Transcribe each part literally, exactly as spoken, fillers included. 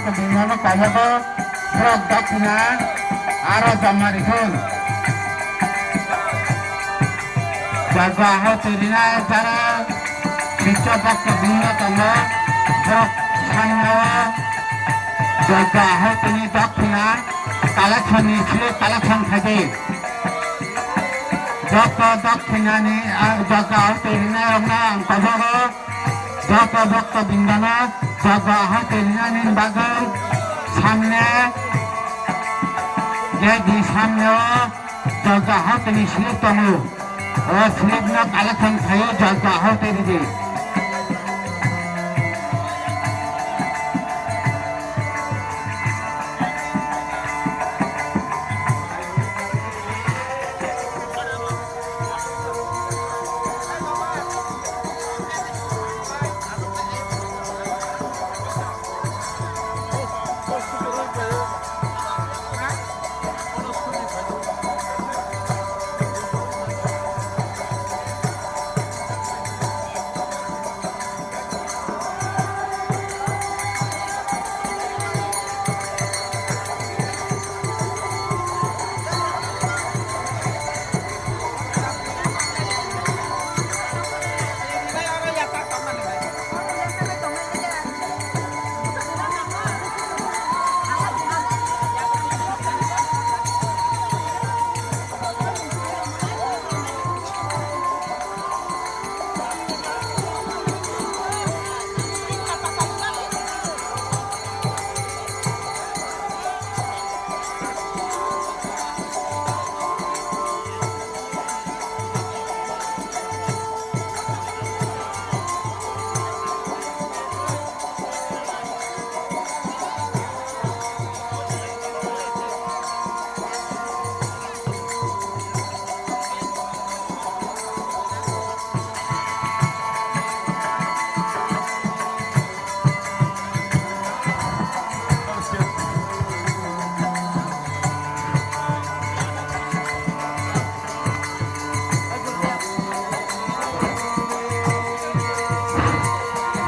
Bini ano kamogo borok dokhina aro joma rithun. Jaga hao twi rina jara bicha bokto bini tongo borok sanyo jaga hao tini dokhina collection ni slip collection khaidi. Joto dokhina ni, ah, jaga hao twi rina rokno ang kobogo. Joto bokto bindano jaga hao twi rinani bagwi samne gate ni samne o jaga hao twi ni slip tongo. O slip no collection khaio jaga hao twi ridi.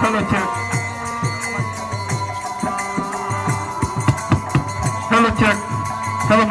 Hello, check. Hello, check. Hello,